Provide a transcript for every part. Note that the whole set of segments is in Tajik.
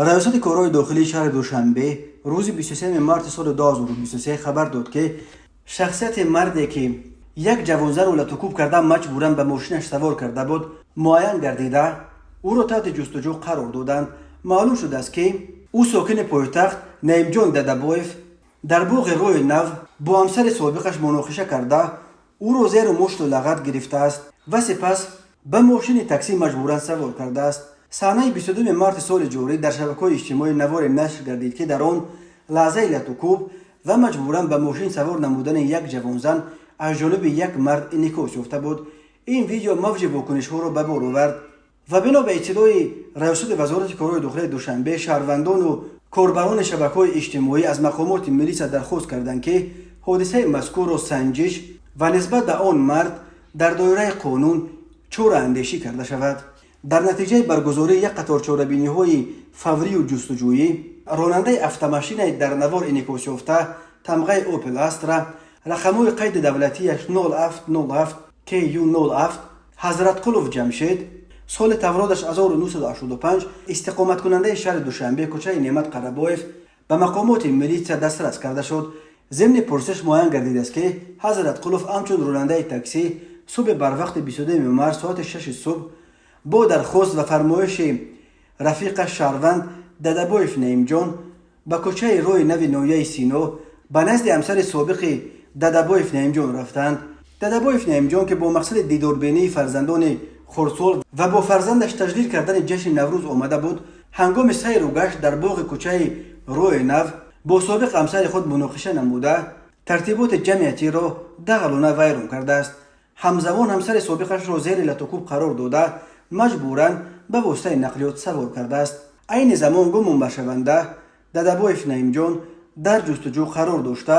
Раёсати корҳои дохилии шаҳри Душанбе рӯзи 23 марти соли 2023 хабар дод, ки шахсияти марде, ки як ҷавонзанро латукӯб карда, маҷбуран ба мошинаш савор карда буд, муайян гардида, ӯро таҳти ҷустуҷӯ қарор доданд. Маълум шудааст, ки ӯ сокини пойтахт Наимҷон Дадабоев дар боғи Роҳи Нав бо ҳамсари собиқаш муноқиша карда, ӯро зеру мушту лағат гирифтааст ва сипас ба мошини таксӣ маҷбуран савор кардааст. Саҳнаи 22 марти соли ҷорӣ дар шабакаҳои иҷтимоӣ наворе нашр гардид, ки дар он лаҳзаи латукӯб ва маҷбуран ба мошин савор намудани як ҷавонзан аз ҷониби як мард инъикос ёфта буд. Ин видео мавҷи вокунишҳоро ба бор овард ва бино ба иттилои раёсати Вазорати корҳои дохилии Душанбе, шаҳрвандону корбарони шабакаҳои иҷтимоӣ аз мақомоти милиса дархост карданд, ки ҳодисаи мазкурро санҷиш ва нисбат ба он мард дар доираи қонун чораандешӣ карда шавад. Дар натиҷаи баргузории як қатор чорабиниҳои фаврию ҷустуҷӯӣ ронандаи автомашинаи дар навор инъикосёфта, тамғаи Опел Астра, рақамҳои қайди давлатияш 07 07 КЮ 07, Ҳазратқулов Ҷамшед, соли таваллудаш 1985, истиқоматкунандаи шаҳри Душанбе, кӯчаи Неъмат Қарабоев, ба мақомоти милитсия дастрас карда шуд. Зимни пурсиш муайян гардидааст, ки Ҳазратқулов ҳамчун ронандаи таксӣ субҳи барвақти 22 март соати 6 субҳ бо дархост ва фармоиши рафиқаш шаҳрванд Дадабоев Наимҷон ба кӯчаи Роҳи Нави ноҳияи Сино ба назди ҳамсари собиқи Дадабоев Наимҷон рафтанд. Дадабоев Наимҷон, ки бо мақсади дидорбинии фарзандони хурдсол ва бо фарзандаш таҷлил кардани ҷашни Наврӯз омада буд, ҳангоми сайру гашт дар боғи кӯчаи Роҳи Нав бо собиқ ҳамсари худ муноқиша намуда, тартиботи ҷамъиятиро дағалона вайрон кардааст. Ҳамзамон ҳамсари собиқашро зери латукӯб қарор дода, маҷбуран ба воситаи нақлиёт савор кардааст. Айни замон гумонбаршаванда Дадабоев Наимҷон дар ҷустуҷӯ қарор дошта,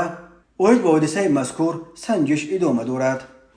оид ба ҳодисаи мазкур санҷиш идома дорад.